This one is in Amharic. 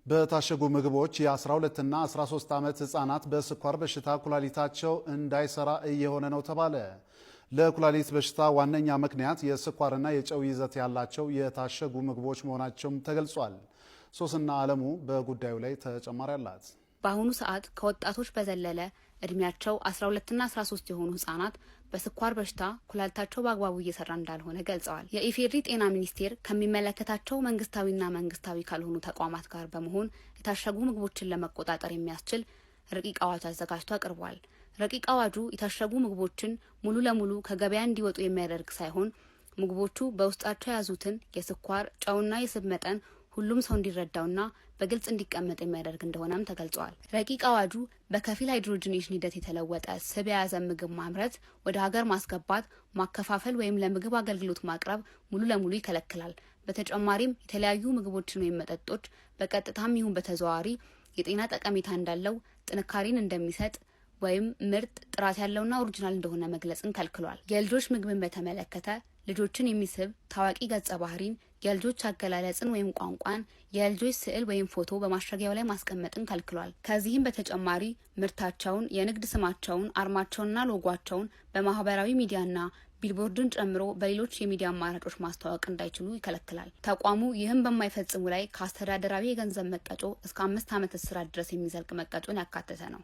በታሸጉ ምግቦች የ12 እና 13 ዓመት ህጻናት በስኳር በሽታ ኩላሊታቸው እንዳይሰራ እየሆነ ነው ተባለ። ለኩላሊት በሽታ ዋነኛ ምክንያት የስኳርና የጨው ይዘት ያላቸው የታሸጉ ምግቦች መሆናቸውም ተገልጿል። ሶስና አለሙ በጉዳዩ ላይ ተጨማሪ አላት። በአሁኑ ሰዓት ከወጣቶች በዘለለ እድሜያቸው 12ና 13 የሆኑ ህጻናት በስኳር በሽታ ኩላሊታቸው በአግባቡ እየሰራ እንዳልሆነ ገልጸዋል። የኢፌዴሪ ጤና ሚኒስቴር ከሚመለከታቸው መንግስታዊና መንግስታዊ ካልሆኑ ተቋማት ጋር በመሆን የታሸጉ ምግቦችን ለመቆጣጠር የሚያስችል ረቂቅ አዋጅ አዘጋጅቶ አቅርቧል። ረቂቅ አዋጁ የታሸጉ ምግቦችን ሙሉ ለሙሉ ከገበያ እንዲወጡ የሚያደርግ ሳይሆን ምግቦቹ በውስጣቸው የያዙትን የስኳር፣ ጨውና የስብ መጠን ሁሉም ሰው እንዲረዳውና በግልጽ እንዲቀመጥ የሚያደርግ እንደሆነም ተገልጿል። ረቂቅ አዋጁ በከፊል hydrogenation ሂደት የተለወጠ ስብ የያዘ ምግብ ማምረት፣ ወደ ሀገር ማስገባት፣ ማከፋፈል ወይም ለምግብ አገልግሎት ማቅረብ ሙሉ ለሙሉ ይከለክላል። በተጨማሪም የተለያዩ ምግቦችን ወይም መጠጦች በቀጥታም ይሁን በተዘዋዋሪ የጤና ጠቀሜታ እንዳለው፣ ጥንካሬን እንደሚሰጥ ወይም ምርጥ፣ ጥራት ያለውና original እንደሆነ መግለጽን ከልክሏል። የልጆች ምግብን በተመለከተ ልጆችን የሚስብ ታዋቂ ገጸ ባህሪን፣ የልጆች አገላለጽን ወይም ቋንቋን፣ የልጆች ስዕል ወይም ፎቶ በማሸጊያው ላይ ማስቀመጥን ከልክሏል። ከዚህም በተጨማሪ ምርታቸውን፣ የንግድ ስማቸውን፣ አርማቸውንና ሎጓቸውን በማህበራዊ ሚዲያና ቢልቦርድን ጨምሮ በሌሎች የሚዲያ አማራጮች ማስተዋወቅ እንዳይችሉ ይከለክላል። ተቋሙ ይህም በማይፈጽሙ ላይ ከአስተዳደራዊ የገንዘብ መቀጮ እስከ 5 ዓመት እስራት ድረስ የሚዘልቅ መቀጮን ያካተተ ነው።